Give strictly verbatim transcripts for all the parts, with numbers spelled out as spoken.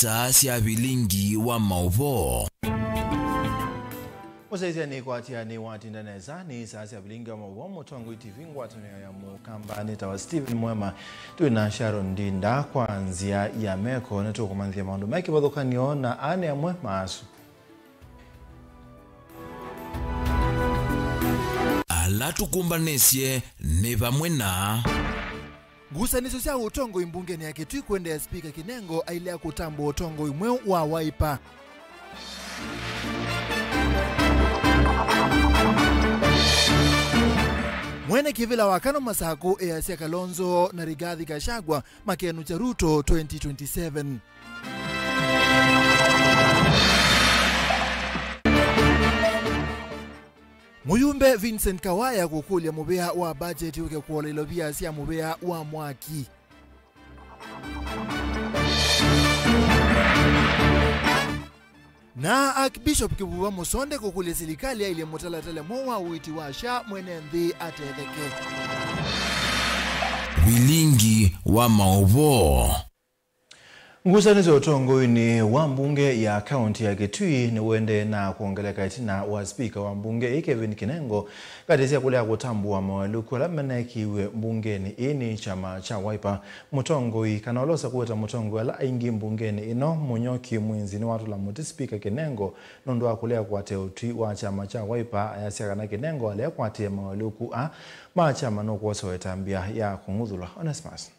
Saa sya vilingi wa maũvoo. Mũsyaĩĩsya nĩkwatĩa nĩwatinda nesa, nĩ saa sya vilingi wa maũvoo, Mũtongoi T V, ngwatanĩo ya Mũkamba. Nĩtawa Stephen Mwema. Twĩ na Sharon Ndinda kwa nzĩa ya meko, na tũkũmanthĩa maũndũ me kĩvathũkany'o na anĩ amwe maasu. Ala tũkũmbanĩsye nĩ vamwe na. Ngusanĩsyo sya ũtongoi mbungenĩ ya Kitui kũendeea, Spika Kinengo ailea kũtambũa ũtongoi mweũ wa Wiper. Mwene kĩvĩla wa Kanu Masakũ easya Kalonzo na Rigathi Gachagua makenũkya Ruto twenty twenty-seven. Mũyumbe Vincent Kawaya kũkũlya mũvĩa wa mbajeti ũke kũola ilovia sya mũvĩa wa mwaki. Na Archbishop Kivuva Mũsonde kũkũlya silikalĩ yaĩlye mũtalatala mweũ wa ũiiti wa SHA mwene nthĩ atetheke. Vilingi wa maũvoo. Ngusanĩsyo ũtongoinĩ wa mbunge ya kaunti ya Kitui nĩũendee na kwongeleka ĩtina wa spika wa mbunge ĩĩ, Kevin Kinengo, katĩsya kũlea kũtambũa moalyũku ala maneekiwe mbungenĩ ĩĩ nĩ kyama kya Wiper. Mũtongoi, kana ũla ũsa kũweta mũtongoi ala aingĩ mbungenĩ ĩno, Mũnyoki Mwinzi, nĩwatũla mũtĩ spika Kinengo nũndũ wa kũlea kũatĩĩa ũtwi wa kyama kya Wiper, ayasya kana Kinengo alea kũatĩĩa moalyũku aa ma kyama nũkwosewa ĩtambya ya kũng'uthũlwa. Onesmus.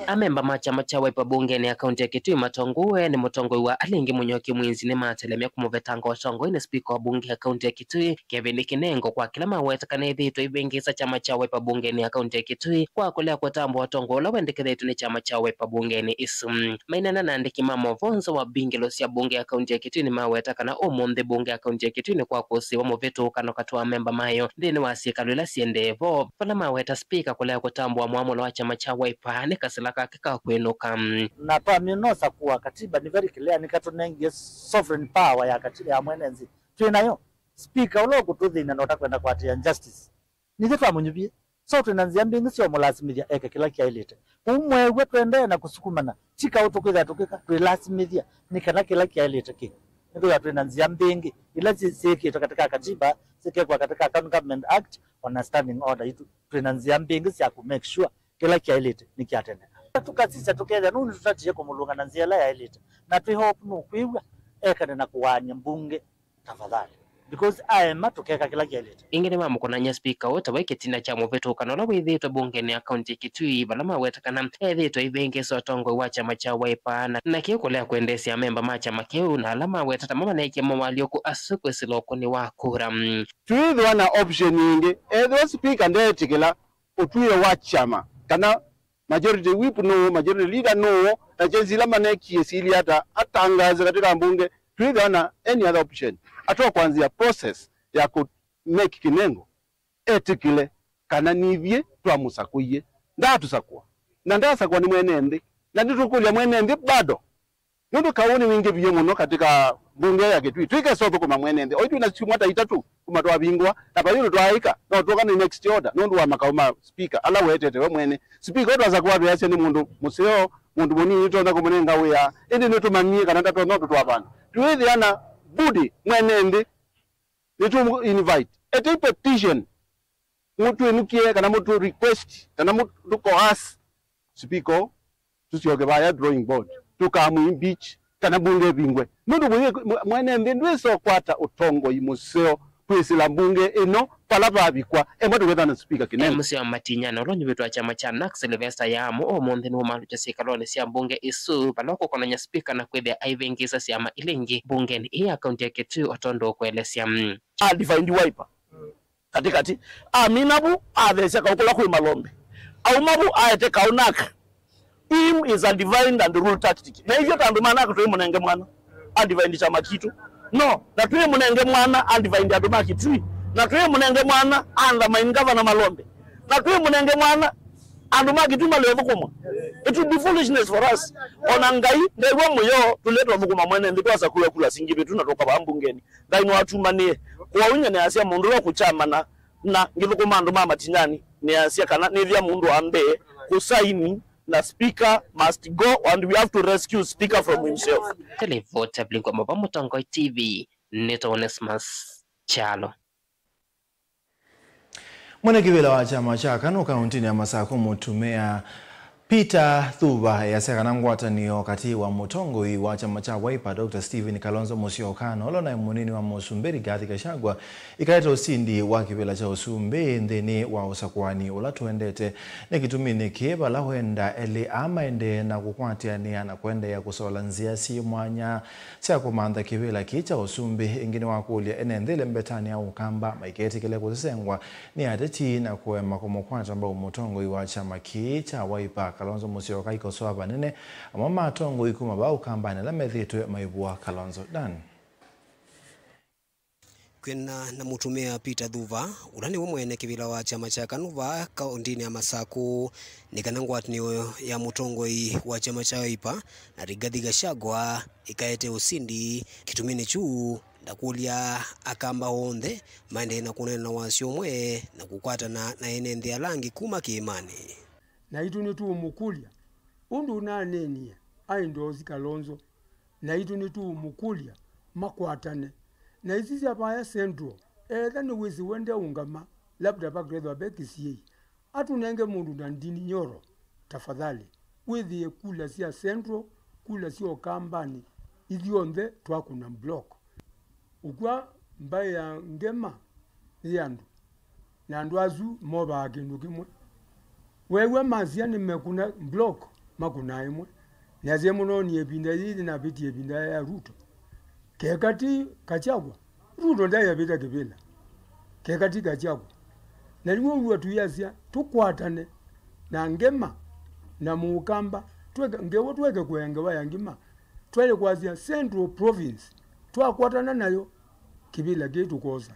Amemba ma kyama kya Wiper mbungenĩ ya kaunti ya Kitui matongoew'e nĩ mũtongoi wa ala aingĩ Mũnyoki Mwinzi nĩmatelemya kũmũvetanga ũtongoinĩ spika wa mbunge ya kaunti ya Kitui, Kevin Kinengo, kwa kĩla maweta kana ethĩĩtwe aivĩngĩĩsa kyama kya Wiper mbungenĩ ya kaunti ya Kitui kwa kũlea kũtambũa ũtongoi ũla wendekethetw'e nĩ kyama kya Wiper mbungenĩ ĩsu. Maineena na andĩki ma maũvoo nza wa mbingĩlo sya mbunge ya kaunti ya Kitui nĩmaweta kana ũmũnthĩ mbunge ya kaunti ya Kitui nĩ kwa kũsĩĩwa mũvĩtũkano katĩ wa amemba mayo nthĩnĩ wa syĩkalo ila syĩendee vo, vala maweta spika kũlea kũtambũa mwamũlo wa kyama kya Wiper nĩ kasila kake ka kwĩnũka. Na twamina ũsakũa, katiba nĩ very clear, nĩkatũnengie sovereign power ya katiba ya mwene nthĩ. Twĩ nayo. Spika ũla ũkũtũthĩna na ũtakwenda kũatĩĩa justice, nithyĩ twamũnyuvie. So twĩ na nzĩa mbingĩ sya ũmũlasimĩthya eke kĩla kyaĩlĩte. Kwoou mweew'a tũendee na kũsukumana, ti kaũ tũkwĩthĩa tũkĩka, twĩlasimĩthya nĩ kana kĩla kyaĩlĩte kĩkwe. Nĩkwĩthĩwa twĩ na nzĩa mbingĩ ila syĩ-, syĩkĩtwe katika katiba, syĩkekwa katika County Government Act, o na standing order itũ. Twĩ na nzĩa mbingĩ sya kũ make sure kĩla kyaĩlĩte nĩkyatendeka. Tũkasisya tũkethĩa nũũ nĩtũtatie kũmũlũnga na nzĩa ĩla yaĩlĩte, na twĩ hope nũkwĩw'a ekane na kũwaany'a mbunge. Tafadhali. Because aema tũkeka kĩla kyaĩlĩte. Ĩngĩ nĩmamũkonany'a spika ũũ ta we kĩtina kya mũvĩtũkano ũla wĩthĩĩtwe mbungenĩ ya kaunti ya Kitui, vala maweta kana ethĩĩtwe aivĩngĩĩsa ũtongoi wa kyama kya Wiper, na, na kĩu kũlea kwendeesya amemba ma kyama kĩu, na ala maweta ta mo maneekie moalyũku asu kwĩsĩla ũkũni wa kura. Twĩthĩwa na option ĩngĩ, ethĩwa spika ndeetĩkĩla ũtw'ĩo wa kyama, kana majority whip nũũ, majority leader nũũ, na change ila maneekie siilye ata, atangaze katika mbunge, twĩthĩwa na any other option. Atoa kwanzia process ya kũ make Kinengo etĩkĩle kana nithyĩ twamũsakũie. Ndaatũsakũa. Na ndaasakũa nĩ mwene nthĩ. Na nĩtũkũlya mwene nthĩ bado. Nũndũ kaũ nĩwingĩvie mũno katika mbunge ya Kitui. Tũikesa ũthũkũma mwene nthĩ. Oyu twĩ na syumwa ta itatũ kuma twavingũa, na vai ũndũ twaaĩka, no tũka nĩ next order, nũndũ wa makaũ ma spika, ala weetete we mwene. Spika ũtwasakũa twĩasya nĩ mũndũ mũseo, mũndũ mũnini, nĩtonya kũmũnenga wĩa, ĩndĩ nĩtũmanyie kana ndatonya ũndũ twavanga. Twĩthĩa na budi mwene nthĩ, nĩtũ invite. Etei petition. Mũtwĩnũkie kana mũtũ request, kana mũtũ coerce, spika, tũsyoke vaya drawing board, tũkamũ impeach, kana mbunge ĩvingwe. Nũndũ mwĩ-, mwe-, mwene nthĩ ndwĩsa ũkwata ũtongoi mũseo kwĩsĩla mbunge ĩno vala vavikwa, emwe tũkethana na spika Kinengo. Mũseo wa Matinyani ũla ũnyuvĩtwe wa kyama kya nak, Sylvester Yaamu, ũmũnthĩ nĩwũmalũkya syĩkalonĩ sya mbunge ĩsu, vala ũkũkonany'a spika na kwĩthĩa aivĩngĩĩsa syama ila ingĩ mbungenĩ ĩĩ ya kaunti ya Kitui, o tondũ ũkũelesya. Undefined Wiper. Katĩkatĩ. Amina vu, atheesya kaũ kũla kwĩ malombe. Auma vu, aete kaũ nak. Im is a divide and rule tactic. Na ithyĩ ta andũ ma nak tũimũnenge mwana undefined kyama kitũ. No, na tũimũnenge mwana undefined andũ ma Kitui. Na tũimũnenge mwana undermine Governor Malombe. Na tũimũnenge mwana andũ ma Kitui maleũthũkũmwa. It would be foolishness for us. Ona Ngai ndew'a mũyo tũle twathũkũma mwene nthĩ twasakũa kula singĩvĩtu na tũkavaa mbungenĩ. Ngai nĩwatumanĩe. Kwoou nyie nĩasya mũndũ ũla ũkũkyamana na ngĩthũkũma andũ ma Matinyani, nĩasya kana nĩthĩa mũndũ wa mbee kũsaini na speaker must go and we have to rescue speaker from himself. Televota Blingwa Mova, Mũtongoi T V, nĩ ta Onesmus Kyalo. Mwene kĩvĩla wa kyama kya KANU kaũntĩnĩ ya Masakũ, mũtumĩa Peter Thuva, easya kana ngwatanĩo katĩ wa mũtongoi wa kyama kya Wiper, Doctor Stephen Kalonzo Musyoka, na ũla ũnaĩ mũnini wa mũsumbĩ Rigathi Gachagua, ikaete ũsindi wa kĩvĩla kya ũsumbĩ nthĩnĩ wa ũsakũani ũla tũendete. Nĩ kĩtuminĩ kĩĩ vala wenda elĩ aa maendee na kũkwatĩanĩa na kũendeea kũsola nzĩa syĩ mwanya sya kũmantha kĩvĩla kĩĩ kya ũsumbĩ. Ĩngĩ nĩwakũlya ene nthĩ ĩlembetanĩ ya Ũkamba maiketĩkĩle kũsesengwa nĩ ateti na kũema kũmũkwata mbau mũtongoi wa kyama kĩĩ kya Wiper, Kalonzo Musyoka, aikosoa vanene amwe ma atongoi kuma vaa Ũkambanĩ ala methĩĩtwe maivũa Kalonzo. Dan. Kwĩanana na mũtumĩa Peter Thuva, ũla nĩwe mwene kĩvĩla wa kyama kya KANU vaa kaũntĩnĩ ya Masakũ, nĩ kana ngwatanĩo ya mũtongoi wa kyama kya Wiper na Rigathi Gachagua ĩkaete ũsindi. Kĩtuminĩ kyu, ndakũlya Akamba onthe maendee na kũneena na wasyo ũmwe na kũkwatana na ene nthĩ ala angĩ kuma kĩĩmanĩ. Naitũ nĩtũũmũkũlya ũndũ ũnaneenie aendorse Kalonzo. Naitũ nĩtũũmũkũlya makwatane. Na isu sya vaya Central, etha nĩwĩsĩ we ndeũngama, labda vakethwa ve kĩsiĩi, atũnenge mũndũ na Ndindi Nyoro, tafadhali. Wĩthĩe kula sya Central, kula sya Ũkambanĩ, ithyonthe twakũna block. Ũkw'a mbaĩ ya Ngema yĩ andũ, na andũ asu movaa kĩndũ kĩmwe. Weew'a masya nĩmekũna block, makũnaa ĩmwe. Nĩasye mũnoonie ĩvinda yĩĩ navĩtie ĩvinda ya Ruto. Keka ti Gachagua, Ruto ndaĩ avĩta kĩvĩla. Keka ti Gachagua. Na nĩw'o w'o tũyasya tũkwatane na Ngema na Mũkamba, tweke ngewa, tweke kũea ngewa ya ngima. Twaĩle kwasya Central Province, twakwatana nayo, kĩvĩla kĩĩ tũkosa.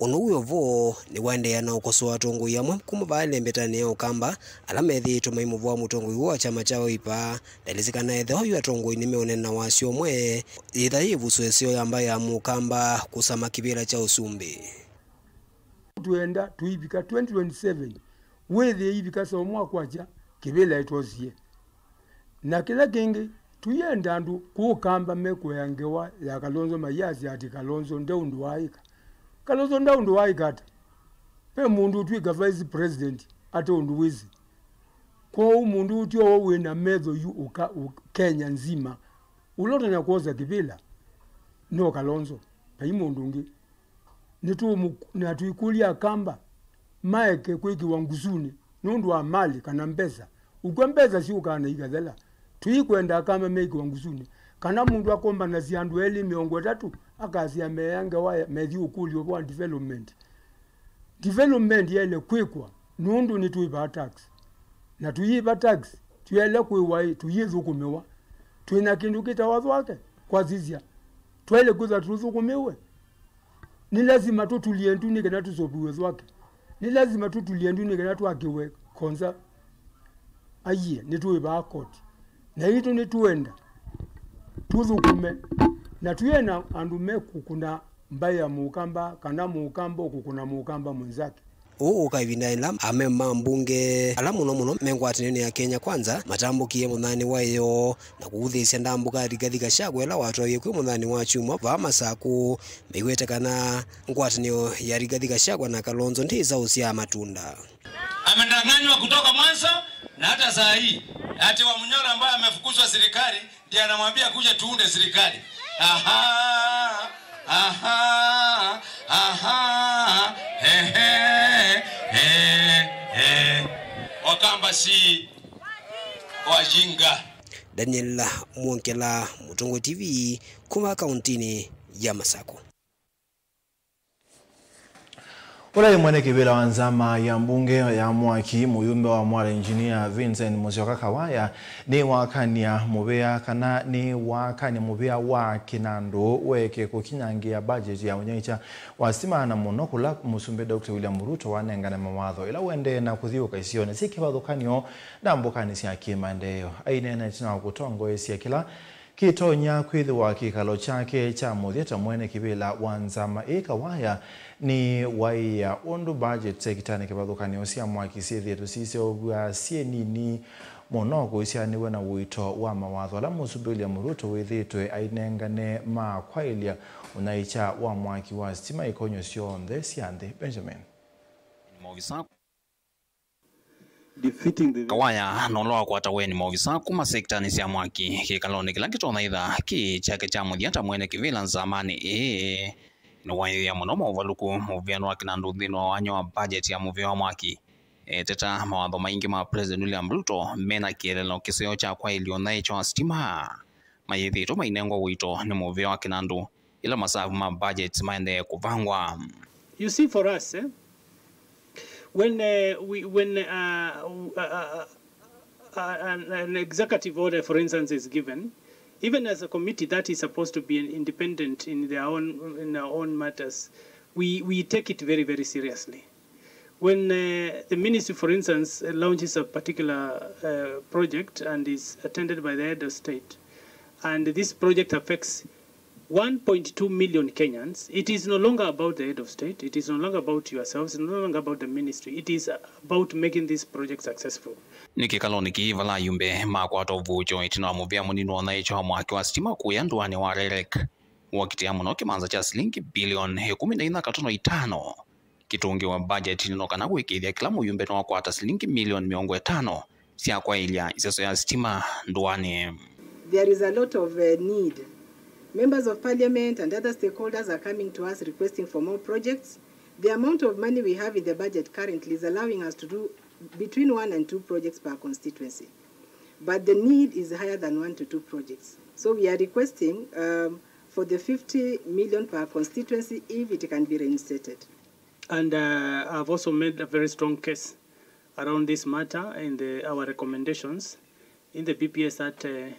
Ũndũ wĩ o vo nĩwaendeea na ũkosoa atongoi amwe kuma vaa ĩlembetanĩ ya Ũkamba ala methĩĩtwe maimũvũa mũtongoi ũũ wa kyama kya Wiper. Ndaelesya kana ethĩwa yu atongoi nĩmeũneena na wasyo ũmwe, yĩtha yĩ ĩvuso ĩseo ya mbaĩ ya Mũkamba kũsama kĩvĩla kya ũsumbĩ. Twenda tũivika twenty twenty-seven, wĩthĩe ivika Saũmũ akwatya kĩvĩla ĩtosie. Na kĩla kĩngĩ, tũyenda andũ kũũ Kamba mekũea ngewa ya Kalonzo mayasya atĩ Kalonzo nde ũndũ waaĩka. Kalonzo nde ũndũ waaĩka ata? Ve mũndũ ũtw'ĩka vice president ate ũndũ wĩsĩ? Kwoou mũndũ ũtyo wĩ na metho yu ũka, ũ, Kenya nzima, ũla ũtonya kwosa kĩvĩla no Kalonzo, vai mũndũ ũngĩ. Nĩtũũmũ-, na tũikũlya Akamba maeke kwĩkĩwa ngusunĩ nũndũ wa mali kana mbesa. Ũkw'a mbesa syũkaa na ikathela. Tũikwenda Akamba mekĩwa ngusunĩ. Kana mũndũ akombanasya andũ elĩ mĩongo ĩtatũ, akasya meea ngewa ya, methi ũkũlyo wa development. Development yaĩle kwĩkwa nũndũ nĩtwĩvaa tax. Na tũyĩva tax, tũyaĩle kwĩwa ĩ, tũyĩthũkũmĩwa. Twĩ na kĩndũ kĩtawa thwake, kwasisya. Twaĩle kwĩthwa tũthũkũmĩwe. Nĩ lasima tũtulie ndu nĩ kana tũseũvĩw'e thwake. Nĩ lasima tũtulie ndu nĩ kana twakĩwe konza. Aiee, nĩtwĩvaa koti. Na itũ nĩtwenda tũthũkũme. Na twĩe na andũ mekũkũna mbaĩ ya Mũkamba, kana Mũkamba ũkũkũna Mũkamba mwenzake. Ũũ ũka ĩvinda ĩla amemba ma mbunge ala mũno mũno me ngwatanĩonĩ ya Kenya Kwanza matambũkie mũthaanĩ wa ĩyoo na kũuthĩĩsya ndambũka ya Rigathi Gachagua ĩla watwaie kwĩ mũthaanĩ wa kyumwa vaa Masakũ, maiwete kana ngwatanĩo ya Rigathi Gachagua na Kalonzo ndĩĩsa ũsyaa matunda. Amedanganywa kutoka mwanzo na hata saa hii, ati Wamunyoro ambaye amefukuzwa serikali ndiye anamwambia kuja tuunde serikali. Aha, aha, aha, ehe, eh, eh. Wakamba si wajinga. Daniel Mwongela, Mũtongoi T V, kuma kauntinĩ ya Masakũ. Ũla wĩ mwene kĩvĩla wa nzama ya mbunge ya Mwaki, mũyumbe wa Mwala Engineer Vincent Musyoka Kawaya, nĩwakany'a mũvĩa kana nĩwakany'a mũvĩa wa kĩnandũ weke kũkinyangĩa budget ya ũnyaĩĩkya wa sitima, na mũno kũla Mũsumbĩ Doctor William Ruto wanengane mawatho ĩla ũendee na kũthiũũka isionĩ syĩ kĩvathũkany'o ndambũkanĩ sya kĩmaendeeo. Aineena ĩtina wa kũtongoesya kĩla Kĩtonya kwĩthĩwa kĩkalo kyake kya mũthya ta mwene kĩvĩla wa nzama ĩĩ Kawaya nĩ waĩa ũndũ budget sekitanĩ kĩvathũkany'o sya mwaki syĩthĩĩtwe siseũvw'a syĩ nini mũno kũisyaanĩw'a na ũito wa mawatho ala Mũsumbĩ William Ruto wĩthĩĩtwe ainengane ma kwaĩlya ũnyaĩĩkya wa mwaki wa sitima ikonyo syonthe sya nthĩ. Benjamin. Maovisa Defeating the Kawaya nũla wakwatawe nĩ maovisa kuma sektanĩ sya mwaki kĩkalonĩ kĩla kĩtonya ĩtha kĩ kyake kya mũthya ta mwene kĩvĩla nzamanĩ ĩĩ nĩwaĩĩa mũno maũvalũku mũvĩanĩ wa kĩnandũ nthĩnĩ wa wanya wa budget ya mũvĩa wa mwaki. Eteta mawatho maingĩ ma President William Ruto mena kĩeleelo kĩseo kya kwaĩlya ũnyaĩĩkya wa sitima mayĩthĩĩtwe mainengwa ũito nĩ mũvĩa wa kĩnandũ ĩla masavu ma budget maendee kũvangwa. You see, for us, eh, when, uh, we, when, uh, uh, uh, uh, an, an executive order, for instance, is given, even as a committee that is supposed to be an independent in their own, in our own matters, we, we take it very, very seriously. When, uh, the ministry, for instance, uh, launches a particular, uh, project and is attended by the head of state, and this project affects one point two million Kenyans, it is no longer about the head of state, it is no longer about yourselves, it's no longer about the ministry, it is about making this project successful. Nĩ kĩkalonĩ kĩĩ vala ayumbe makwata ũvuũkyo ĩtina wa mũvĩa mũnini wa ũnyaĩĩkya wa mwaki wa sitima kũya ndũanĩ wa REREC wokitĩa mũno kĩmanza kya silingi bilioni ĩkũmi na inya katono itano kĩtũngĩwe mbajetinĩ no kana kũĩkĩĩthya kĩla mũyumbe nĩwakwata silingi milioni mĩongo ĩtano sya kwaĩlya ĩseso ya sitima ndũanĩ. There is a lot of, uh, need. Members of parliament and other stakeholders are coming to us requesting for more projects. The amount of money we have in the budget currently is allowing us to do between one and two projects per constituency. But the need is higher than one to two projects. So we are requesting, um, for the fifty million per constituency if it can be reinstated. And, uh, I've also made a very strong case around this matter in the, our recommendations in the B P S that, uh,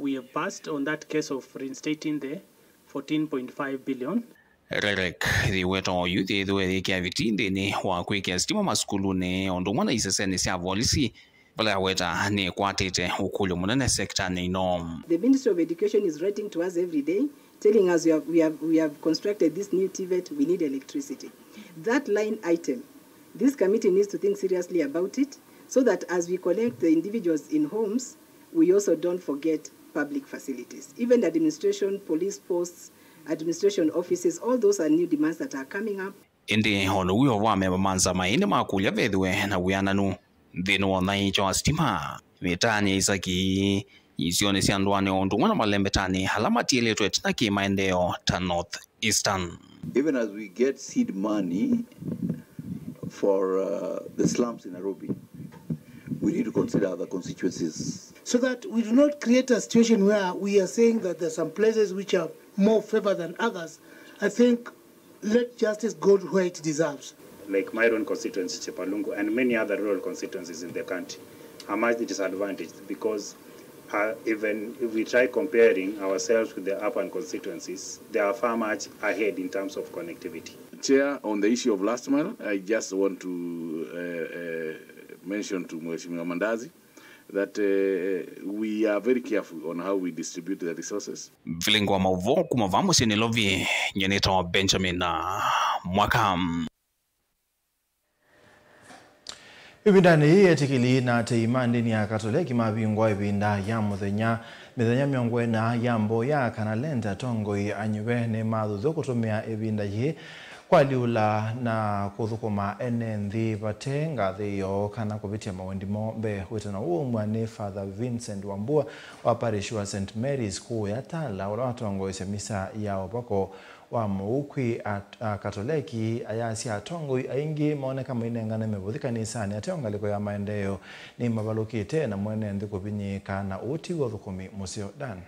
we have passed on that case of reinstating the fourteen point five billion. REREC yĩweta oyu yĩthĩwe yĩkĩa vitii nthĩnĩ wa kwĩkĩa sitima masukulunĩ o ũndũ ũmwe na isesenĩ sya volisi vala yaweta nĩkwatĩte ũkũlyo mũnene sektanĩ ĩno. The Ministry of Education is writing to us every day, telling us we have, we have, we have constructed this new TVET, we need electricity. That line item, this committee needs to think seriously about it, so that as we connect the individuals in homes, we also don't forget public facilities. Even administration, police posts, administration offices, all those are new demands that are coming up. Ĩndĩ o na w'o amemba ma nzama ĩĩ nĩmakũlya vethĩwe na wĩananu nthĩnĩ wa ũnyaĩĩkya wa sitima mĩtaanĩ ya isaki isionĩ sya ndũanĩ o ũndũ ũmwe na malembetanĩ ala matiĩlĩtwe ĩtina kĩ maendeeo ta North Eastern. Even as we get seed money for, uh, the slums in Nairobi, we need to consider other constituencies. So that we do not create a situation where we are saying that there are some places which are more favored than others. I think let justice go where it deserves. Like my own constituency, Chepalungu, and many other rural constituencies in the country are much disadvantaged because, uh, even if we try comparing ourselves with the urban constituencies, they are far much ahead in terms of connectivity. Chair, on the issue of last mile, I just want to, uh, uh, mention to Mheshimiwa Mandazi that, uh, we are very careful on how we distribute the resources. Vilingi wa maũvoo kuma vaa mũsyĩ Nairobi, nyie nĩtawa Benjamin Mwaka. Ĩvindanĩ yĩĩ, etĩkĩli na atei ma ndĩni ya Katoleki mavingũa ĩvinda ya mũthenya, mĩthenya mĩongo ĩna ya mboya kana Lent. Atongoi anyuve nĩmathuthw'e kũtũmĩa ĩvinda yĩĩ kwalyũla na kũthũkũma ene nthĩ vate ngathĩĩo kana kũvĩtya maũndũ moo mbee. Wĩtano ũũ waumw'a nĩ Father Vincent Wambua wa parish wa Saint Mary's kũũya Tala, ũla watongoesya misa ya ũvako wa mũu kwĩ at-, Akatoleki, ayasya atongoi aingĩ maoneka mainengane mĩvũthi kanisanĩ ateo ngalĩko ya maendeeo nĩmavalũkĩte na mwene nthĩ kũvinyĩĩka na ũũ tiw'o ũthũkũmi mũseo. Dan.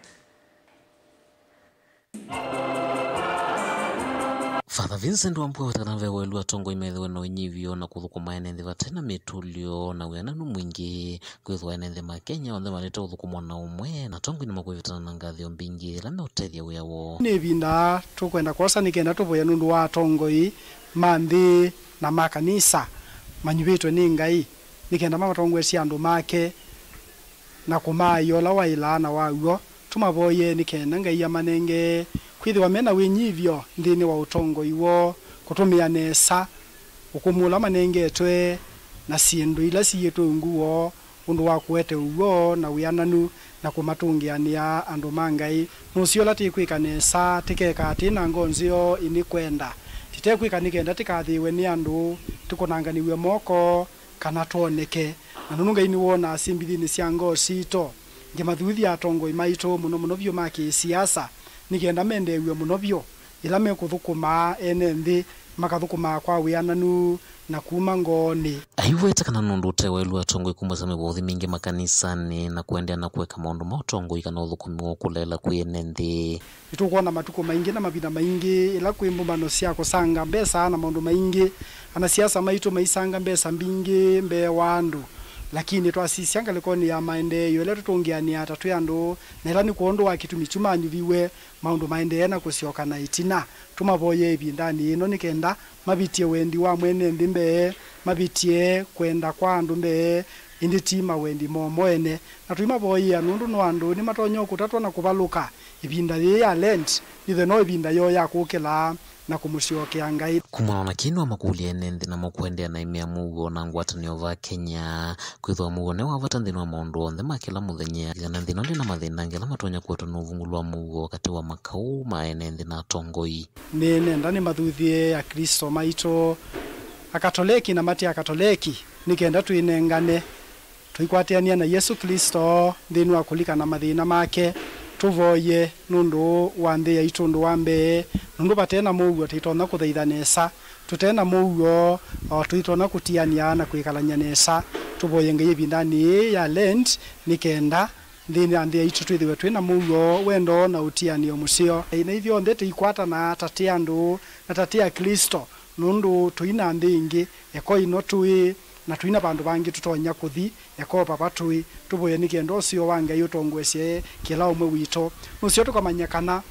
Father Vincent Wambua wetana ve welu atongoi methĩwe na ũnyivyo na kũthũkũma ene nthĩ vate na mĩtũlyo na wĩananu mwingĩ. Kwĩthĩwa ene nthĩ ma Kenya onthe malĩte ũthũkũmwa na ũmwe, na atongoi nĩmakwĩvĩtana na ngathĩo mbingĩ ĩla meũtethya wĩa woo. Nĩ ĩvinda tũkwenda kwosa nĩ kenda tũvoye nũndũ wa atongoi ma nthĩ na ma kanisa manyuvĩtwe nĩ Ngai, nĩ kenda mamatongoesye andũ make na kũmaaĩa ũla waĩlaa na wa w'o, Tũmavoyee nĩ kenda Ngai amanenge kwĩthĩwa me na wĩnyivyo nthĩnĩ wa ũtongoi woo, kũtũmĩa nesa ũkũmũ ũla manengetwe, na syĩndũ ila siĩtwe ungu woo, ũndũ wa kũete ũw'o na wĩananu, na kũmatũngĩanĩa andũ ma Ngai. Nũseo ũla tĩkwĩka nesa, tĩkekaa twĩ na ngoo nzeo ĩnĩkwenda. Tĩtekwĩka nĩ kenda tĩkathĩĩwe nĩ andũ, tũkũnanganĩw'e moko, kana twoneke. Na nũndũ Ngai nĩwonaa syĩ mbithinĩ sya ngoo sitũ, ngĩmathuthya atongoi maitũ, mũno mũno vyũ ma kĩsiasa, nĩ kenda mendeew'e mũno vyũ yĩla mekũthũkũma ene nthĩ, makathũkũmaa kwa wĩananu na kuma ngoonĩ. Aiweta kana nũndũ ũte waĩlu atongoi kumũsa mĩvothi mingĩ makanisanĩ na kũendeea na kũeka maũndũ ma ũtongoi kana ũthũkũmi wa kũleela kwĩ ene nthĩ. Nĩtũkwona matukũ maingĩ na mavinda maingĩ ĩla kwĩ mbũmbano sya kũsanga mbesa na maũndũ maingĩ, anasiasa maitũ maisanga mbesa mbingĩ mbee wa andũ. Lakini twasisya ngalĩkonĩ ya maendeeo ĩla tũtũngĩanĩaa ta twĩ andũ, na ĩla nĩ kwondũ wa kĩtumi kyu manyuviw'e, maũndũ maendee na kũsyoka na ĩtina. Tũmavoyee ĩvindanĩ yĩno nĩ kenda mavĩtye wendi wa mwene nthĩ mbee, mavĩtye kwenda kwa andũ mbee, ĩndĩ ti mawendi moo mo ene. Na tũimavoyea nũndũ no andũ nĩmatonya kũtatwa na kũvalũka. Ĩvinda yĩĩ ya Lent nĩthe no ĩvinda yoo ya kũkĩla na kũmũsyokea Ngai. Kumana na kĩĩ, nĩwamakũlya ene nthĩ namo kũendeea na ĩmea mũuo na ngwatanĩo va Kenya, kwĩthĩwa mũuo nĩ wa vata nthĩnĩ wa maũndũ onthe ma kĩla mũthenya, kana nthĩ ĩno ndĩ na mathĩna angĩ ala matonya kũetwa nĩ ũvungũlo wa mũuo katĩ wa makaũ ma ene nthĩ na atongoi. Nĩnenda nĩmathuthye Aklĩsto maitũ, Akatoleki na mate Akatoleki, nĩ kenda twĩnengane, tũikwatĩanĩa na Yesũ Klĩsto nthĩnĩ wa kũlikana mathĩna make. Tũvoye nũndũ wa nthĩ yaitũ ũndũ wa mbee, nũndũ vate na mũuo tũitonya kũthaitha nesa. Tũte na mũuo, o, tũitonya kũtianĩa na kwĩkalany'a nesa. Tũvoye Ngai ĩvindanĩ yĩĩ ya Lent nĩ kenda nthĩnĩ ya nthĩ yaitũ twĩthĩwe twĩ na mũuo, wendo na ũtianĩo mũseo. Na ithyonthe tũikwatana ta tĩ andũ na ta tĩ Aklĩsto, nũndũ tũi na nthĩ ĩngĩ, eko ĩno tũĩ, na tũi na vandũ vangĩ tũtonya kũthi, eko vava tũĩ. Tũvoye nĩ kenda ũseo wa Ngai ũtongoesye kĩla ũmwe witũ. Nũseo tũkamanya kana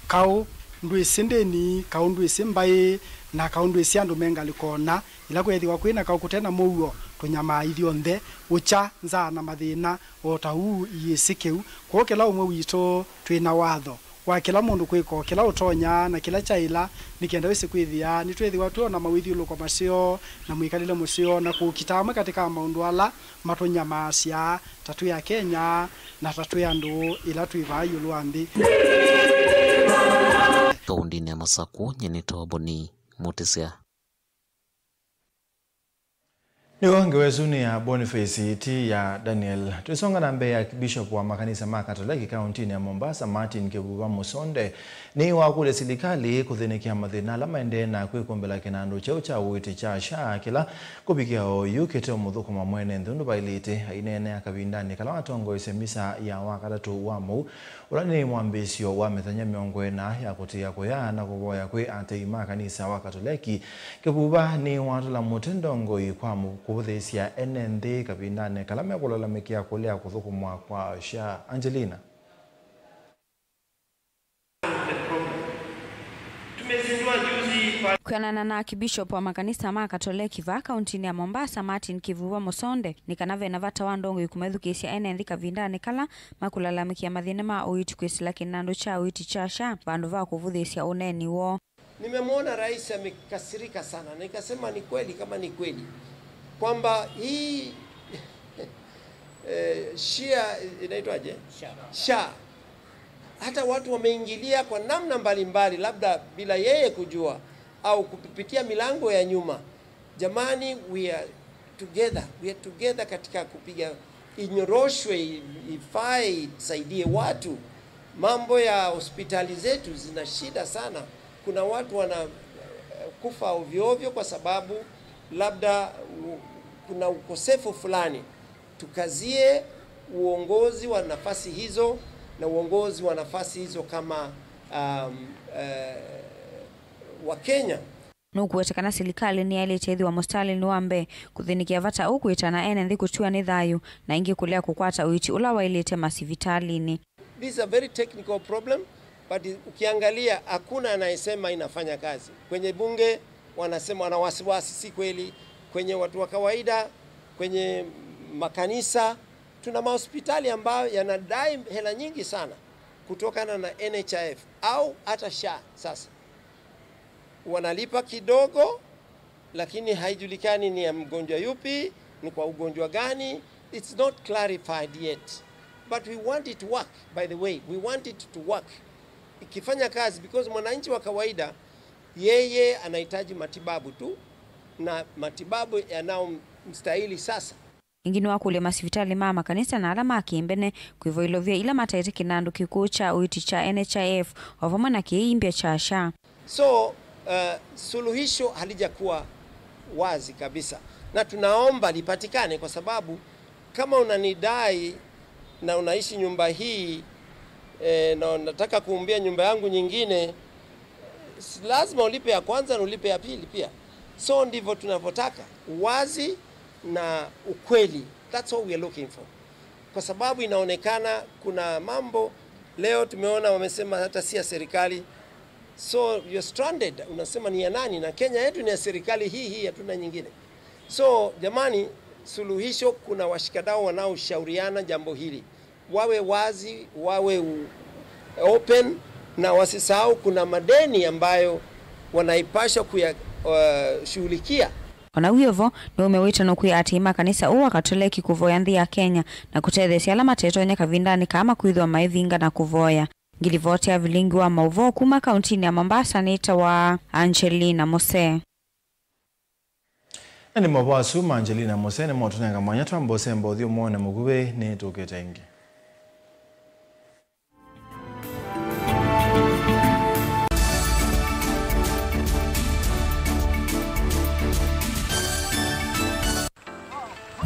kaũ ndwĩsĩ ndĩni, kaũ ndwĩsĩ mbaĩ, na kaũ ndwĩsĩ andũ me ngalĩko na. Yĩla kwĩthĩwa kwĩ na kaũ kũte na mũuo, tũnyamaa ithyonthe, ũkya, nzaa na mathĩna, o ta ũu iyĩsĩ kĩu. Kwoou kĩla ũmwe witũ twĩ na watho wa kĩla mũndũ kwĩka o kĩla ũtonya na kĩla kyaĩla, nĩ kenda wĩsĩ kwĩthĩa nĩtwĩthĩwa twĩ o na mawĩthyũlũlũko maseo na mwĩkalĩle mũseo na kũkita amwe katĩ ka maũndũ ala matũnyamaasya ta twĩ Akenya na ta twĩ andũ ĩla twĩ vaa ĩũlũ wa nthĩ. Kaũndĩnĩ ya Masakũ, nyie nĩ Toboni Mũtĩsya. Nĩw'o ngewa ĩsu nĩ ya Boniface, ti ya Daniel. Twĩsonga na mbee, Akibishop wa makanisa ma Katoleki kaũntĩnĩ ya Mombasa, Martin Kivuva Musonde, nĩwakũlya silikalĩ kũthĩnĩkĩa mathĩna ala maendee na kwĩkũmbĩla kĩnandũ kyeũ kya ũiiti kya SHA, kĩla kũvikĩa oyu kĩte ũmũthũkũma mwene nthĩ ũndũ vaĩlĩte. Aineenea kavindanĩ kala watongoesye misa ya Wakatatũ wa Mũu, ũla nĩ mwambĩĩsyo wa mĩthenya mĩongo ĩna ya kũtĩĩa kũya na kũvoya kwĩ atei ma kanisa wa Katoleki, Kivuva nĩwatũla mũtĩ ndongoi kwa mũ-, kũvũthĩĩsya ene nthĩ kavindanĩ kala mekũlalamĩkĩa kũlea kũthũkũmwa kwa SHA. Angelina. Kwĩanana na Akibishop wa makanisa ma Katoleki vaa kaũntĩnĩ ya Mombasa, Martin Kivuva Musonde, nĩ kana ve na vata wa ndongoi kũmethukĩĩsya ene nthĩ kavindanĩ kala makũlalamĩkĩa mathĩna ma ũiiti kwĩsĩla kĩnandũ kya ũiiti kya SHA vandũ va kũvũthĩĩsya ũneeni woo. Nimemwona rais amekasirika sana, na nikasema, "Ni kweli, kama ni kweli kwamba hii, eh, SHA, inaitwaje? SHA. SHA. Hata watu wameingilia kwa namna mbalimbali, labda bila yeye kujua au kupitia milango ya nyuma." Jamani, we are together, we are together katika kupiga inyoroshwe, i-, ifae, isaidie watu. Mambo ya hospitali zetu zina shida sana. Kuna watu wana, eh, kufa ovyo ovyo kwa sababu labda u-, kuna ukosefu fulani. Tukazie uongozi wa nafasi hizo na uongozi wa nafasi hizo kama, um, eh, wa Kenya. Nũkũweta kana silikalĩ nĩyaĩlĩte ĩthĩwa mũsitalĩnĩ wa mbee kũthĩnĩkĩa vata ũũ, kwĩtana ene nthĩ kũtiwa nĩ thayũ, na ĩngĩ kũlea kũkwata ũiiti ũla waĩlĩte masivitalĩnĩ. This is a very technical problem, but ukiangalia, hakuna anayesema inafanya kazi. Kwenye bunge wanasema wana wasiwasi, si kweli? Kwenye watu wa kawaida, kwenye makanisa, Tuna mahospitali ambayo yanadai hela nyingi sana kutokana na N H I F au hata SHA sasa. Wanalipa kidogo, lakini haijulikani ni ya mgonjwa yupi, ni kwa ugonjwa gani. It's not clarified yet. But we want it to work, by the way. We want it to work. Ikifanya kazi, because mwananchi wa kawaida, yeye anahitaji matibabu tu, na matibabu yanayomstahili sasa. Ĩngĩ nĩwakũlya masivitalĩ ma makanisa na ala ma kĩmbene kwĩva ilovia ila matetĩkĩla andũ kĩkũũ kya ũiiti kya N H I F, o vamwe na kĩimbya kya SHA. So, uh, suluhisho halijakuwa wazi kabisa, na tunaomba lipatikane, kwa sababu kama unanidai na unaishi nyumba hii, eh, na unataka kuumbia nyumba yangu nyingine, si lazima ulipe ya kwanza na ulipe ya pili pia. So ndivyo tunavyotaka, uwazi na ukweli. That's all we are looking for. Kwa sababu inaonekana kuna mambo leo tumeona wamesema hata si ya serikali. So you're stranded, unasema ni ya nani? Na Kenya yetu ni ya serikali hii hii, hatuna nyingine. So jamani, suluhisho, kuna washikadau wanaoshauriana jambo hili, wawe wazi, wawe u-, open, na wasisahau kuna madeni ambayo wanaipaswa kuya, uh, shughulikia. Ona wĩ o vo, nĩwaumya wĩtano kwĩ aatĩĩi ma kanisa ũũ wa Katoleki kũvoya nthĩ ya Kenya na kũtetheesya ala matetonya kavindanĩ kaa makwĩthĩwa maivinga na kũvoya. Ngilivoti ya vilingi wa maũvoo kuma kauntinĩ ya Mombasa nĩtawa Angelina Mose. Na nĩ maũvoo asu ma Angelina Mose nĩmo tũnenga mwanya twamba ũsemba ũthyũmũonĩ mũkuvĩ, nĩtũkĩte ĩngĩ.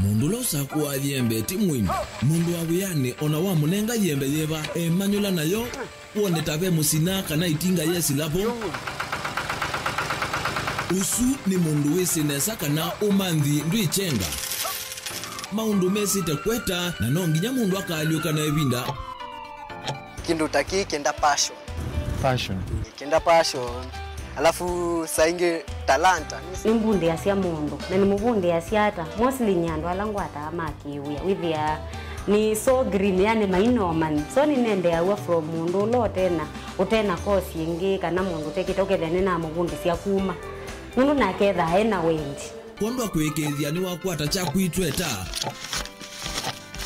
Mũndũ ũla ũsakũaa yembe ti mũini. Mũndũ wa wĩanĩ o na wamũnenga yembe yĩva, emanyũla nayo, wone ta ve mũsina kana ĩtinga yesĩla vo. Ũsu nĩ mũndũ wĩsĩ nesa kana ũmanthi ndwĩkyenga. Maũndũ mesĩte kweta, na no nginya mũndũ akaalyũka na ĩvinda. Kĩndũ ta kĩĩ kĩenda passion. Passion. Kĩenda passion. Alafu saa ingĩ talanta. Nĩmbundĩasya mũndũ, na nĩmũvundĩasya ata? Mostly nĩ andũ ala ngwataa ma kĩwĩa. Wĩthĩaa nĩ so green, yani maina ũmanyi. So nĩnendeaw'a from mũndũ ũla ũtena, ũtena course ĩngĩ, kana mũndũ ũtekĩte, ũkethĩa nĩnamũvundĩsya kuma. Nũndũ nake ethaa ena wendi. Kwondũ wa kũĩkĩĩthya nĩwakwata kyaku itweta,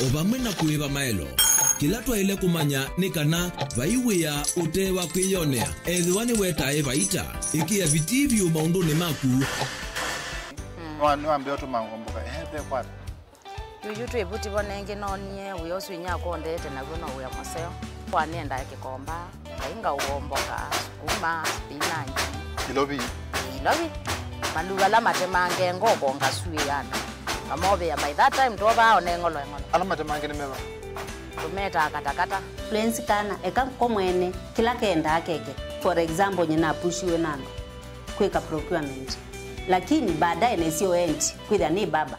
o vamwe na kũĩva maelo. Kĩla twaĩle kũmanya nĩ kana vai wĩa ũte wa kwĩyonea, ethĩwa nĩwetae vaita. Ĩkĩa vitii vyũ maũndũnĩ maku. Nĩwa-, nĩwambĩĩa ũtũma ngomboka, ehe, ve kwata. Yuyu twĩ vuti vo nengĩ noonie wĩa ũsu inyia akondete naw'o no wĩa mũseo. Kwa nĩendaa kĩkomba, ngai ngaũomboka, sukuma, spinach. Ilovi. Ilovi. Maluu ala matemange ngoko ngasuĩana. Ngamovĩa by that time twovaa one ng'olo eng'olo. Ala matemange nĩ meva? Tũmetaa katakata. Influence kana eka ko mwene kĩla kendaa keke. For example, nyina apushiwe na andũ kwĩka procurement. Lakini baadaye nesio endi kwĩthĩa nĩ baba.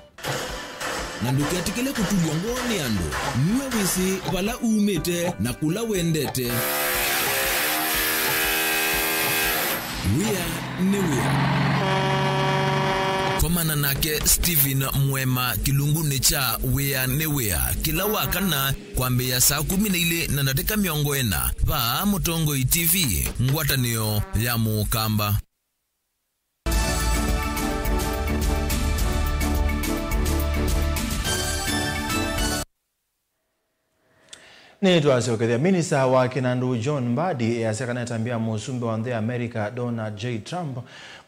Na ndũketĩkĩle kũtulw'a ngoo nĩ andũ. Nue wĩsĩ vala umĩte na kũla wendete. Wĩa nĩ wĩa. Komana nake Stephen Mwema kĩlungunĩ kya Wĩa nĩ Wĩa kĩla wa kana kwambĩĩa saa kũmi na ilĩ na ndatĩka mĩongo ĩna vaa Mũtongoi T V, ngwatanĩo ya Mũkamba. Nĩtwasyokethya. Minista wa kĩnandũ John Mbadi easya kana ĩtambya ya mũsumbĩ wa nthĩ ya America Donald J Trump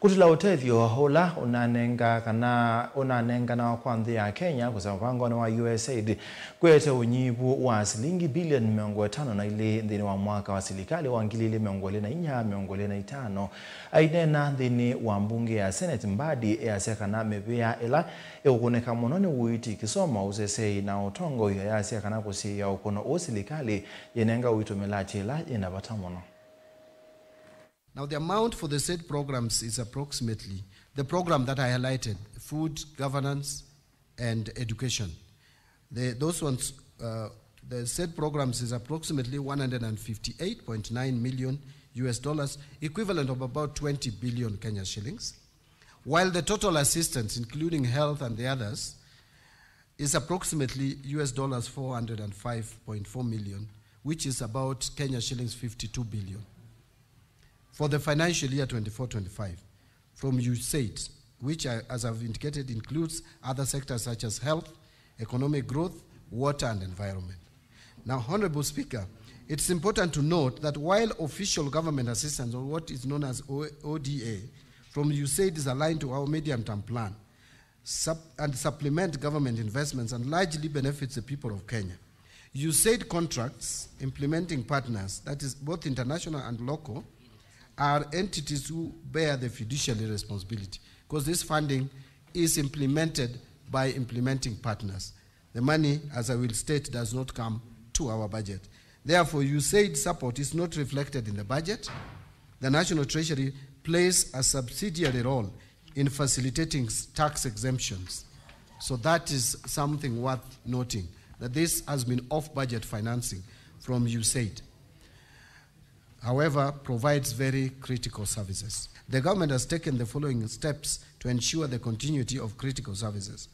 kũtila ũtethyo ũla ũnanenga kana ũnanenganawa kwa nthĩ ya Kenya kũsya mũvangonĩ wa U S A I D kũete ũnyivu wa silingi bilioni mĩongo ĩtano na ilĩ nthĩnĩ wa mwaka wa silikalĩ wa ngili ilĩ mĩongo ĩlĩ na inya, mĩongo ĩlĩ na itano. Aineena nthĩnĩ wa mbunge ya Senate, Mbadi easya kana mĩvĩa ĩla ĩkũkũnĩka mũno nĩ ũiiti, kĩsomo, ũseseei na ũtongoi. Ayasya kana kũsiĩĩa ũkũno ũũ silikalĩ yĩnenga ũiiti mĩlatĩ ĩla yĩna vata mũno. Now, the amount for the said programs is approximately the program that I highlighted, food, governance, and education. The, those ones, uh, the said programs is approximately one hundred and fifty-eight point nine million U S dollars, equivalent of about twenty billion Kenya shillings, while the total assistance, including health and the others, is approximately U S dollars four hundred and five point four million, which is about Kenya shillings fifty-two billion. For the financial year twenty-four twenty-five from USAID, which, uh, as I've indicated, includes other sectors such as health, economic growth, water and environment. Now, Honorable Speaker, it's important to note that while official government assistance, or what is known as O-, O D A, from USAID is aligned to our medium-term plan, sup-, and supplement government investments and largely benefits the people of Kenya. USAID contracts, implementing partners, that is both international and local, are entities who bear the fiduciary responsibility, because this funding is implemented by implementing partners. The money, as I will state, does not come to our budget. Therefore, USAID support is not reflected in the budget. The National Treasury plays a subsidiary role in facilitating s-, tax exemptions. So that is something worth noting, that this has been off-budget financing from USAID. However, provides very critical services. The government has taken the following steps to ensure the continuity of critical services.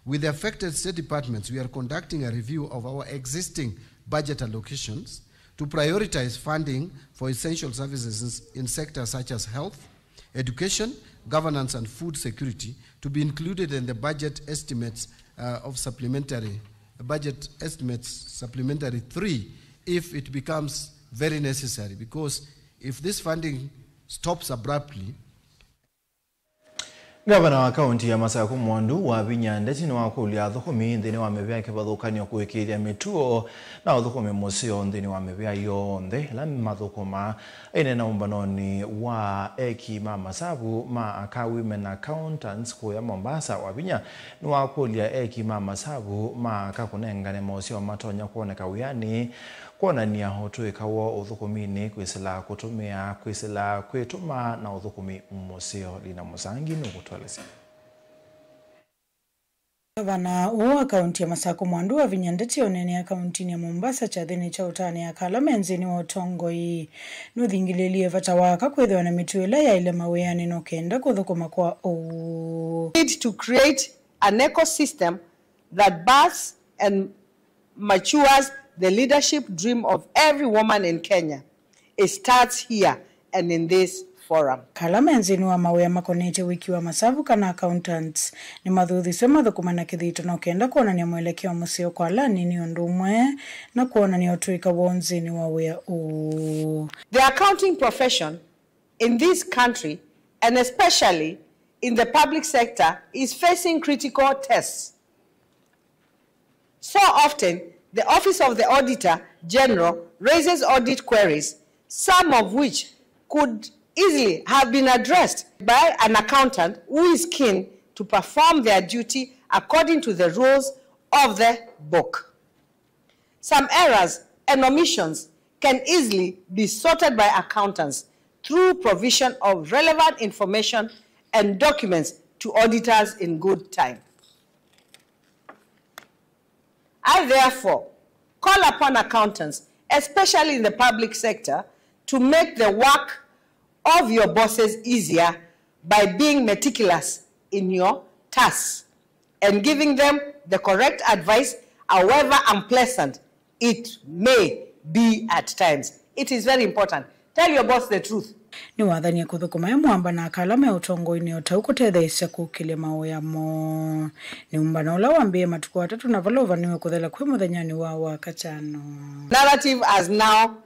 With the affected state departments, we are conducting a review of our existing budget allocations to prioritize funding for essential services in, in sectors such as health, education, governance, and food security to be included in the budget estimates, uh, of supplementary, budget estimates supplementary three, if it becomes very necessary, because if this funding stops abruptly, Ngavana wa kaunti ya Masaku Mwandu Wavinya Ndeti nĩwakũlya athũkũmi nthĩnĩ wa mĩvĩa kĩvathũkany'o kũĩkĩĩthya mĩtuo na ũthũkũmi mũseo nthĩnĩ wa mĩvĩa yonthe ĩla mathũkũmaa. Aineena ũmbanonĩ wa eki ma masavu ma aka Women Accountants kũya Mombasa, Wavinya nĩwakũlya eki ma masavu ma aka kũnengane moseo matonya kwoneka wĩanĩ, kwonany'a ũtũĩka woo ũthũkũminĩ, kwĩsĩla kũtũmĩa, kwĩsĩla kwĩtũma na ũthũkũmi mũseo. Lina Mũsangi nũkũtũelesya. Ngavana ũũ wa kaunti ya Masaku Mwandu Wavinya Ndeti oneenea kauntinĩ ya Mombasa kyathĩnĩ kya ũtanĩa aka ala me nthĩnĩ wa ũtongoi. Nũthingĩlĩĩlye vata wa aka kwĩthĩwa na mĩtuo ĩla yaĩle mawĩanĩ no kenda kũthũkũma kwa ũu. Need to create an ecosystem that births and matures the leadership dream of every woman in Kenya. It starts here and in this forum. Ala me nthĩnĩ wa mawĩa makonetye wĩki wa masavu kana accountants nĩmathuthĩsw'e mathũkũme na kĩthito no kenda kwonany'a mwelekeo mũseo kwa ala anini ũndũ ũmwe na kwonany'a ũtũĩka woo nthĩnĩ wa wĩa ũũ. The accounting profession in this country, and especially in the public sector, is facing critical tests. So often, the Office of the Auditor General raises audit queries, some of which could easily have been addressed by an accountant who is keen to perform their duty according to the rules of the book. Some errors and omissions can easily be sorted by accountants through provision of relevant information and documents to auditors in good time. I therefore call upon accountants, especially in the public sector, to make the work of your bosses easier by being meticulous in your tasks and giving them the correct advice, however unpleasant it may be at times. It is very important. Tell your boss the truth. Nĩwathanie kũthũkũma e mwamba na aka ala me ũtongoinĩ o ta ũu kũtetheesya kũkĩlya mawĩa moo. Nĩ ũmbano ũla wambĩĩe matukũ atatũ na vala ũvanĩwe kũthela kwĩ mũthenyanĩ wa Wakatano. Narrative has now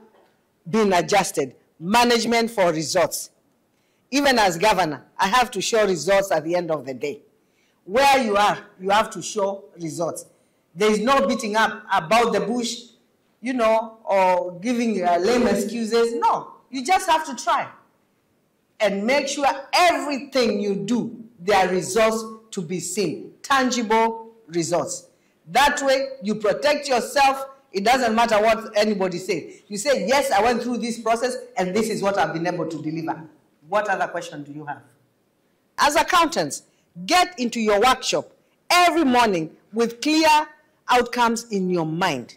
been adjusted. Management for results. Even as governor, I have to show results at the end of the day. Where you are, you have to show results. There is no beating up about the bush, you know, or giving, uh, lame excuses. No, you just have to try and make sure everything you do, there are results to be seen, tangible results. That way, you protect yourself. It doesn't matter what anybody says. You say, "Yes, I went through this process, and this is what I've been able to deliver." What other question do you have? As accountants, get into your workshop every morning with clear outcomes in your mind.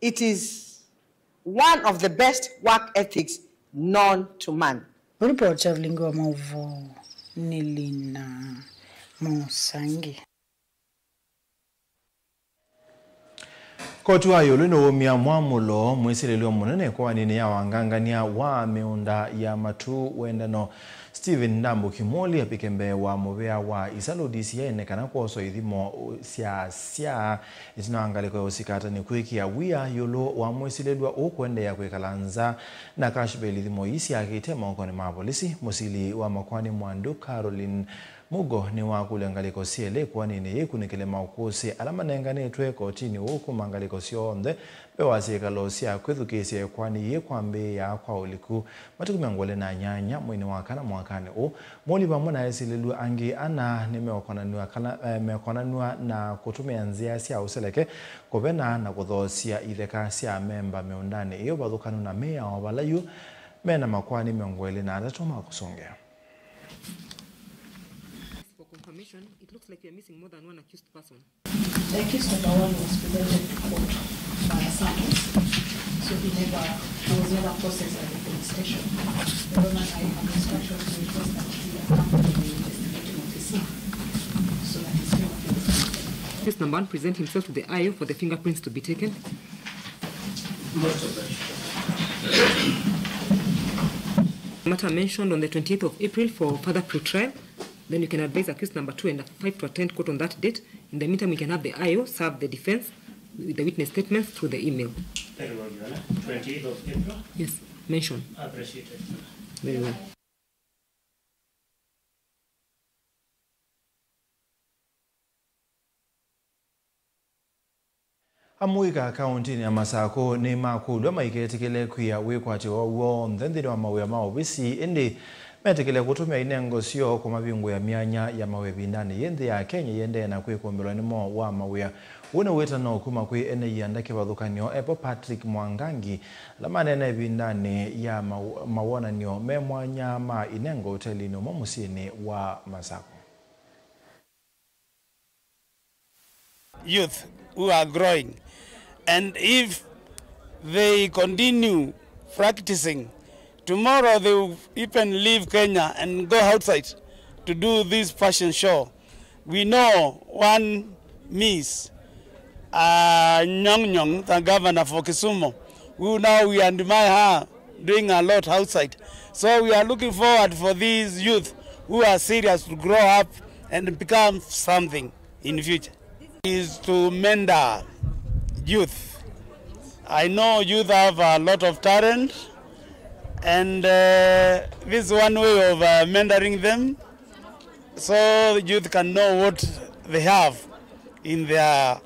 It is one of the best work ethics known to man. Ripoti ya Vilingi wa Mauvoo nĩ Lina Mũsangi. Koti wa ĩũlũ nĩwumya mwamũlo mwĩsilĩlw'e mũnene ĩkoanĩnĩ ya wangangany'a wa mĩũnda ya matu wendano Stephen Ndambuki Mwoli apike mbee wa mũvĩa wa Isalu D C I nĩ kana kwoswa ithimo sya sya ĩtina wa ngalĩko ya ũsikatani kwĩkĩa wia ĩũlũ wa mwĩsilĩlw'a ũũ kũendeea kwĩkala nza na cash bail ithimo ii syakĩte mokonĩ ma volisi. Mũsili wa makoani Mwandu Caroline Mugo nĩwakũlya ngalĩko syelĩ ĩkoanĩnĩ yĩĩ ikunĩkĩle maũkũsĩ ala manenganĩtwe kotinĩ ũũ kuma ngalĩko syonthe mbee wa syĩkalo sya kwĩthukĩĩsya ĩkoani yĩĩ kwambĩĩa kwa ũliku matukũ mĩongo ĩlĩ na nyanya mweinĩ wa kana mwakanĩ ũũ. Mwoli vamwe na esilĩlw'a angĩ ana nĩmekonanw'a kana, eh, mekonanw'a na kũtũmĩa nzĩa sya ũseleke, kũvena na kũthoosya itheka sya amemba mĩũndanĩ ĩ ũvathũkanu na mĩao vala yu mena makoani mĩongo ĩlĩ na atatũ ma kũsũngĩa. For confirmation, it looks like we are missing more than one accused person. The accused number one was presented to court by summons, so he never, he was never processed at the police station. The Roman I have instructions to request that he accompany the investigating officer so that his fingerprints can be taken. Accused number one present himself to the I O for the fingerprints to be taken. Matter mentioned on the twenty-eighth of April for further pretrial. Then you can advise accused number two and five to attend court on that date. In the meantime, we can have the I O serve the defense with the witness statements through the email. Very well, Your Honor. Twenty-eighth of April. Yes, mention. Appreciated. Very well. Amũika kaũntĩnĩ ya Masakũ nĩmakũlw'a maiketĩkĩle kwia wĩkwatyo woo w'onthe nthĩnĩ wa mawĩa ma ovisi, ĩndĩ metĩkĩle kũtũmĩa inengo syoo kũmavingũĩa myanya ya mawĩa ĩvindanĩ yĩĩ nthĩ ya Kenya ĩendee na kwĩkũmbĩlwa nĩ moo wa mawĩa. Ũũ nĩ wĩtano kuma kwĩ ene ianda kĩvathũkany'o evo Patrick Mwangangi, ala maneena ĩvindanĩ ya maw-, mawonany'o me mwanya ma inengo ũtelinĩ ũmwe mũsyĩnĩ wa Masakũ. Youth who are growing. And if they continue practicing, tomorrow they will even leave Kenya and go outside to do this fashion show. We know one Miss, uh, Nyong Nyong, the governor for Kisumu, who now we admire her doing a lot outside. So we are looking forward for these youth who are serious to grow up and become something in future. Is to mentor youth. I know youth have a lot of talent, and, uh, this is one way of, uh, mentoring them, so the youth can know what they have in their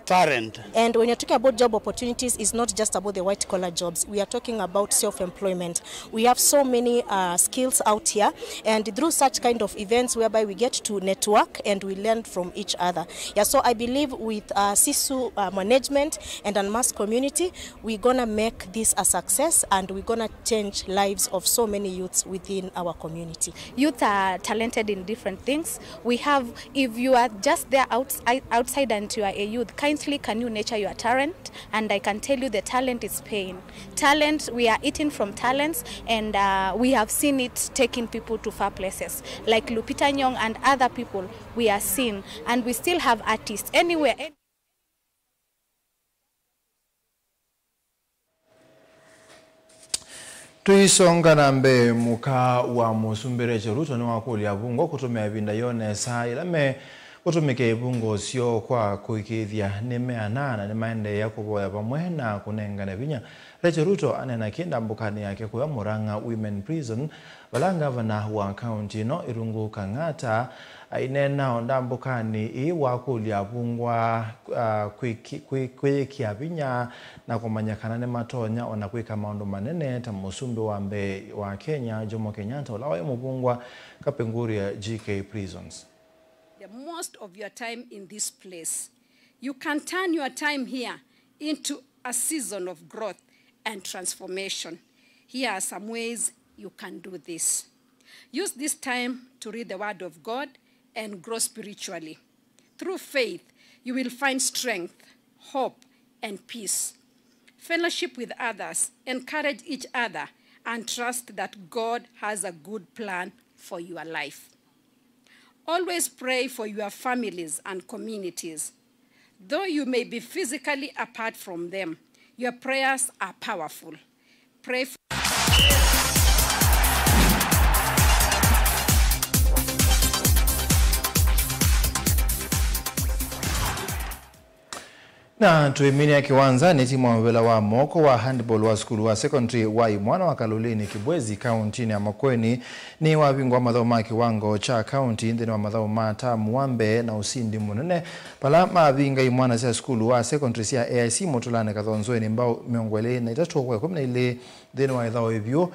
talent. And when you're talking about job opportunities, it's not just about the white collar jobs. We are talking about self-employment. We have so many, uh, skills out here, and through such kind of events whereby we get to network and we learn from each other. Yeah, so I believe with, uh, Sisu, uh, management and Unmasked community, we're gonna make this a success and we're gonna change lives of so many youths within our community. Youth are talented in different things. We have, if you are just there outs-, outside and you are a youth, kindly can you nurture your talent? And I can tell you the talent is paying. Talent, we are eating from talents, and, uh, we have seen it taking people to far places. Like Lupita Nyong and other people, we are seeing, and we still have artists anywhere. Tũisonga na mbee, mũka wa Mũsumbĩ Rachel Ruto nĩwakũlya avungwa kũtũmĩa ĩvinda yoo nesa yĩla me kũtũmĩka ivungo syoo kwa kũĩkĩĩthya nĩmeanaa na nĩmaendeea kũvoya vamwe na kũnengane vinya. Rachel Ruto aneena kĩ ndambũkanĩ yake kũya Murang'a Women Prison, vala ngavana wa kaunti ĩno Irungu Kang'ata aineena o ndambũkanĩ ĩĩ wakũlya avungwa, ah, kwĩki-, kwĩ-, kwĩyĩkĩa vinya na kũmanya kana nĩmatonya ona kwĩka maũndũ manene ta mũsumbĩ wa mbee wa Kenya, Jomo Kenyatta, ũla waĩ mũvungwa Kapenguria G K Prisons. The most of your time in this place. You can turn your time here into a season of growth and transformation. Here are some ways you can do this. Use this time to read the Word of God and grow spiritually. Through faith, you will find strength, hope, and peace. Fellowship with others, encourage each other, and trust that God has a good plan for your life. Always pray for your families and communities. Though you may be physically apart from them, your prayers are powerful. Pray for Na tũiminia kĩwanzanĩ, timu wa mũvĩla wa moko wa handball wa sukulu wa secondary wa Imwana wa Kalolini Kibwezi, kauntinĩ ya Makueni, nĩwavingũa mathaũ ma kĩwango kya kaunti nthĩnĩ wa mathaũ ma tamu wa mbee na ũsindi mũnene, vala mavinga imwana sya sukulu wa secondary sya A I C Mũtũlanĩ Kathonzoeni mbaũ mĩongo ĩlĩ na itatũ kwa ĩkũmi na ilĩ nthĩnĩ wa ĩthaũ ĩvyũ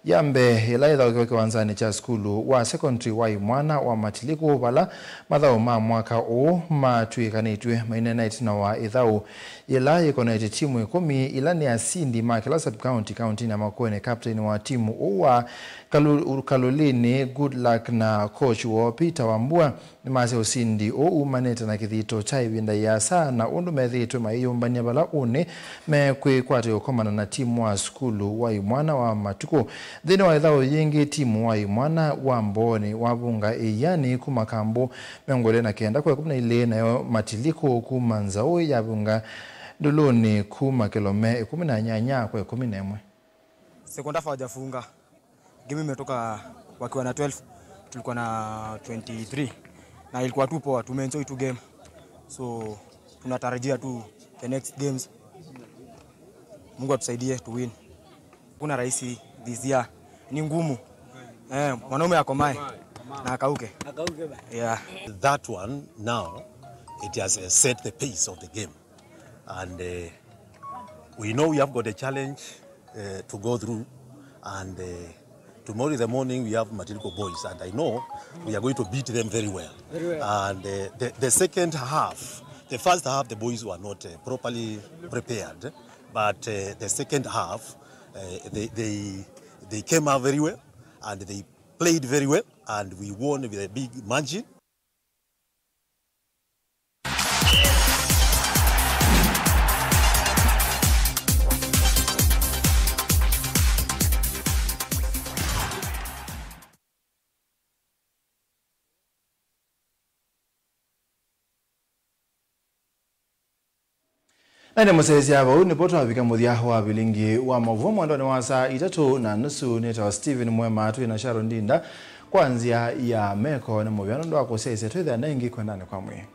ya mbee ĩla yĩthaũkĩwe kĩwanzanĩ kya sukulu wa secondary wa Imwana wa Matiliku, vala mathaũ ma mwaka ũũ matw'ĩkanĩtw'e. Maineena ĩtina wa ĩthaũ yĩla yĩkonetye timu ĩkũmi ila nĩ asindi ma kĩla sub-county kauntinĩ ya Makueni, captain wa timu ũũ wa Kalu-, Kalolini, Good Luck, na coach woo Peter Wambua. Nĩmasya ũsindi ũũ umanĩte na kĩthito kya ĩvinda ĩasa na ũndũ methĩĩtwe mayĩyũmbany'a vala ũnĩ mekwĩkwatĩw'a kũkomana na timu wa sukulu wa Imwana wa Matukũ. Nthĩnĩ wa ĩthaũ yĩngĩ, timu wa Imwana wa Mbooni wavunga Ĩiani kuma kambũ mĩongo ĩlĩ na kenda kwa ĩkũmi na ilĩ, nayo Matiliku kuma Nzaũ yavunga Ndũlũnĩ kuma kĩlome ĩkũmi na nyanya kwa ĩkũmi na ĩmwe. Sekondari hawajafunga. Game imetoka wakiwa na twelve, tulikuwa na twenty-three. Na ilikuwa tu poa, tumeenjoy tu game. So tunatarajia tu the next games, Mungu atusaidie to win. Kuna rahisi this year. Ni ngumu. Eh, mwanaume akomae na akauke. Yeah. That one now, it has uh, set the pace of the game. And uh, we know we have got a challenge uh, to go through. And uh, tomorrow in the morning, we have Matiliku boys. And I know we are going to beat them very well. Very well. And uh, the, the second half, the first half, the boys were not uh, properly prepared. But uh, the second half, uh, they, they, they came out very well and they played very well. And we won with a big margin. Na nĩ mũsyaĩĩsya vau nĩvo twavika mũthya wa vilingi wa maũvoo mwendonĩ wa saa itatũ na nusu. Nĩtawa Stephen Mwema twĩ na Sharon Ndinda kwa nzĩa ya meko nĩ mũvea nũndũ wa kũsyaĩĩsya. Twĩthĩane ĩngĩ kwendanĩ kwa mwĩĩ.